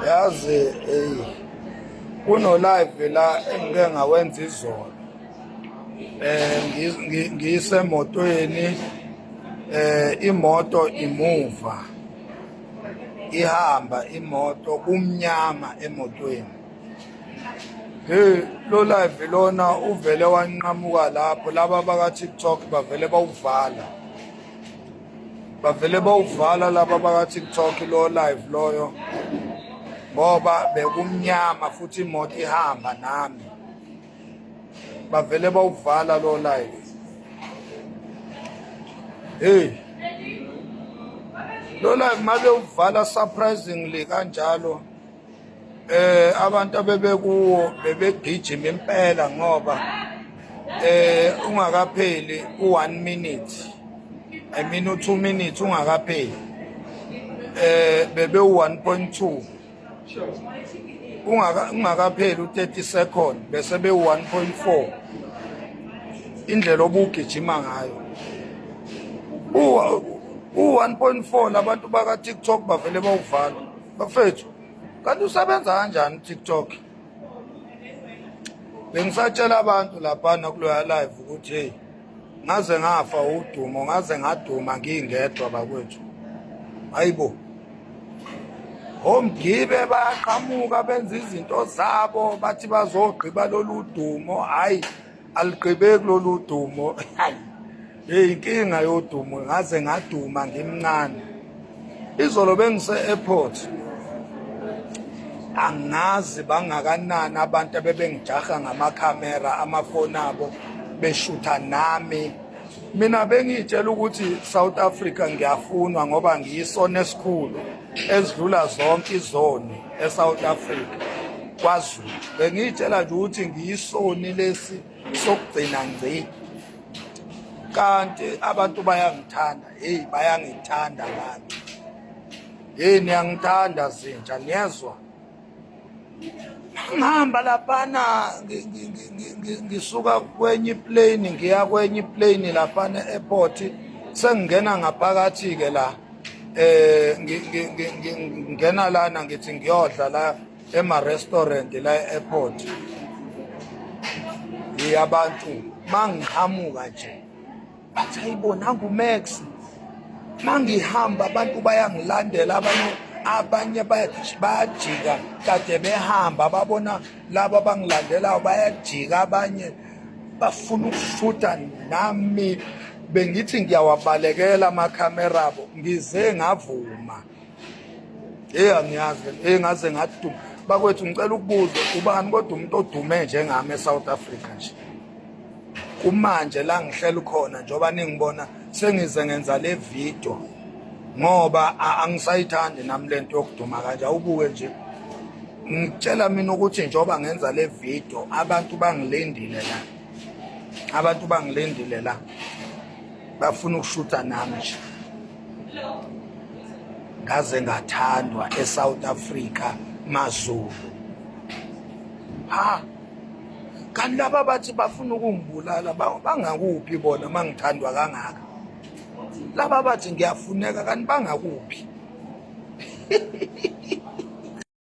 Yazi hey, kuno live la engike ngawenza izolo. Eh ngisemotweni eh imoto imuva. Ihamba imoto kumnyama emotweni. Hey lo live lona uvele wanqamuka lapho laba baka TikTok bavele bawuvala. Bavele bawuvala laba baka TikTok lo live loyo ngoba bekumnyama futhi imoto ihamba nami. Bavele bawuvala lo live. Hey. Lo live mabe uvala surprisingly kanjalo eh abantu abebekuwo bebegijima impela ngoba eh ungakapheli u1 minute, I mean u2 minutes ungakapheli, eh bebe u1.2, ungakapheli u30 second bese be 1.4, indlela obugijima ngayo u1.4. Labantu baka TikTok bavele bawuvala bafethu. Kanti usebenza kanjani uTikTok? Bengisatshela abantu laphana kuloya live ukuthi hey, ngaze ngafa udumo, ngaze ngaduma ngingedwa bakwethu. Hayibo, omgibe bayaqhamuka benza izinto zabo, bathi bazogqiba lolu dumo. Hayi, aligqibeki lolu dumo. Hayi, hey, inkinga yodumo, ngaze ngaduma ngimncane. Izolo bengise airport, angazi bangakanani abantu abebengijaha ngamakhamera amafoni abo beshutha nami. Mina bengiyitshela ukuthi South Africa ngiyafunwa ngoba ngiyisona esikhulu ezidlula zonke izoni eSouth Africa, kwaZulu. Bengiyitshela nje ukuthi ngiyisoni lesi sokugcina ngci, kanti abantu bayangithanda. Hey, bayangithanda abantu. Hey, niyangithanda zinja, niyezwa? Ngihamba laphana, ngisuka kwenye iplane ngiya kwenye iplane laphana e-airport, sengingena ngaphakathi-ke la, eh ngingena lana ngithi ngiyodla la ema-restaurant la e-airport. Abantu mangiqhamuka nje bathi, "Hayibo, nangu Max." Mangihamba abantu bayangilandela, abanye bayajika, kade behamba babona laba abangilandelayo bayajika, abanye bafuna ukushutha nami. Bengithi ngiyawabalekela amakhamera abo, ngize ngavuma. Hey, angiyazi, hey, ngaze ngaduma bakwethu. Ngicela ukubuza, ubani kodwa umuntu odume njengami eSouth Africa nje kumanje la ngihleli khona, njengoba ningibona sengize ngenza le video? Ngoba angisayithandi nami lento yokuduma kanje. Awubuke nje, ngitshela mina ukuthi njengoba ngenza le video abantu bangilindile la, abantu bangilindile la, bafuna ukushutha nami nje. Ngaze ngathandwa eSouth Africa, maZulu. Ha, kanti laba bathi bafuna ukungibulala bangakuphi bona mangithandwa kangaka? Laba bathi ngiyafuneka, kanti bangakuphi?